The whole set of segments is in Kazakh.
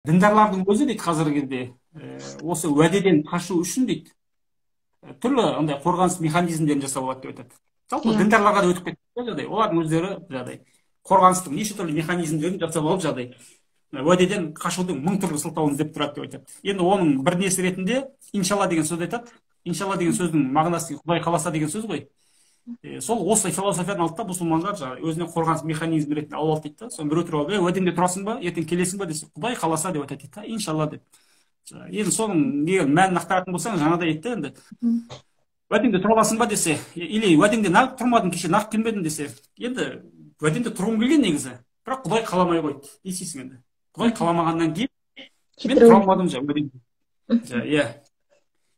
Діндарлардың өзі дейді қазіргі кезде осы уәдеден қашу үшін дейді түрлі андай қорғаныс механизмдерін жасап алады деп айтады. Жалпы діндарларға да өтіп кетті жағдай. Олардың өздері жағдай қорғаныстың неше түрлі механизмдерін жасап алып, жағдай уәдеден қашудың мың түрлі сылтауын іздеп тұрады деп айтады. Енді оның бір несі ретінде иншалла деген сөзді айтады. Иншалла деген сөздің мағынасы құдай қаласа деген сөз ғой. Сол осы философияны алды да мұсылмандар жаңағы өзіне қорғаныс механизмі ретінде алып алды дейді да. Соны біреу тұрып алып, уәдеңде тұрасың ба, ертең келесің ба десе, құдай қаласа деп айтады дейді да, иншалла деп. Енді соның егер мәнін ақтаратын болсаң, жаңағыдай дейді да, енді уәдеңде тұра аласың ба десе, или уәдеңде неғып тұрмадың, кеше неғып келмедің десе, енді уәдемде тұрғым келген негізі, бірақ құдай қаламай қойды. Не істейсің енді? Құдай қаламағаннан кейін мен тұра алмадым жаңағы уәдемде. Иә.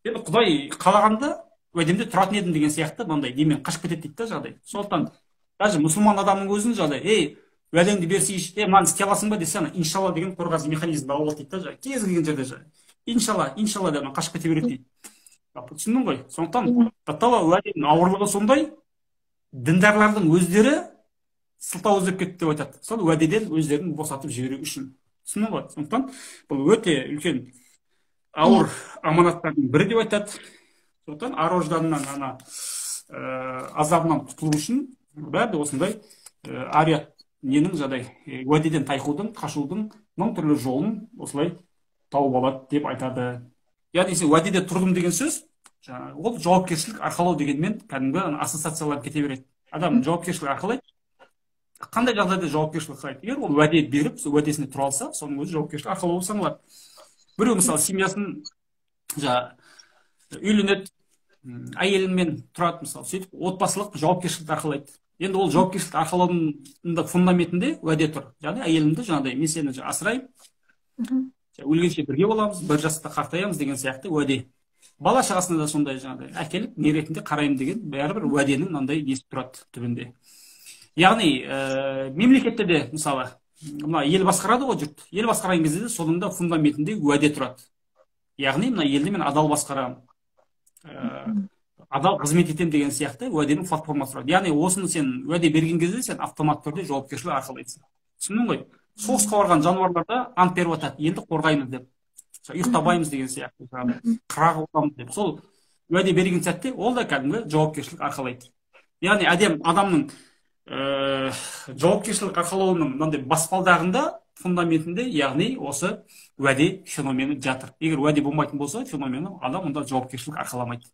Енді құдай қалағанда уәдемде тұратын едім деген сияқты мынандай немен қашып кетеді дейді да жағдай. Сондықтан даже мұсылман адамның өзін жағдай, ей, уәдеңді берсейші, ей, мынаны істей аласың ба десе, ана иншалла деген қорғаныс механизмді алып алды дейді да, жаңағы кез келген жерде жаңағы иншалла, иншалла деп қашып кете береді дейді. Түсіндің ғой? Сондықтан до уәденің ауырлығы сондай, діндарлардың өздері сылтау іздеп кетті деп айтады. Сол уәдеден өздерін босатып жіберу үшін. Түсіндің ғой? Сондықтан бұл өте үлкен ауыр аманаттардың бірі деп айтады. Сондықтан ар ожданнан ана азабынан құтылу үшін бәрі де осындай арият ненің жағдай уәдеден тайқудың, қашудың мың түрлі жолын осылай тауып алады деп айтады. Яғни сен уәдеде тұрдым деген сөз, жаңағы ол жауапкершілік арқалау дегенмен кәдімгі ана ассоциацияланып кете береді. Адам жауапкершілік арқалайды. Қандай жағдайда жауапкершілік арқалайды? Егер ол уәде беріп, сол уәдесіне тұра алса, соның өзі жауапкершілік арқалау болып саналады. Біреу мысалы семьясын жаңағы үйленеді, әйелімен тұрады мысалы, сөйтіп отбасылық жауапкершілікті арқалайды. Енді ол жауапкершілікті арқалаудың да фундаментінде уәде тұр. Яғни әйелімді жаңағыдай мен сені асыраймын, өлгенше бірге боламыз, бір жаста қартаямыз деген сияқты уәде. Бала шағасына да сондай жаңағыдай әкелік не ретінде қараймын деген бәрібір уәденің мынандай несі тұрады түбінде. Яғни мемлекетте де мысалы мына ел басқарады ғой жұрт. Ел басқарған кезде де соның да фундаментінде уәде тұрады. Яғни мына елді мен адал басқарамын, адал қызмет етемін деген сияқты уәденің платформасы тұрады. Яғни осыны сен уәде берген кезде сен автоматты түрде жауапкершілік арқалайсың. Түсіндің ғой? Соғысқа барған жануарлар да ант беріп жатады, елді қорғаймыз деп, ұйықтамаймыз деген сияқты, қырағы боламыз деп. Сол уәде берген сәтте ол да кәдімгі жауапкершілік арқалайды. Яғни адамның жауапкершілік арқалауының мынандай баспалдағында, фундаментінде, яғни осы уәде феномені жатыр. Егер уәде болмайтын болса феномені, адам онда жауапкершілік арқаламайды.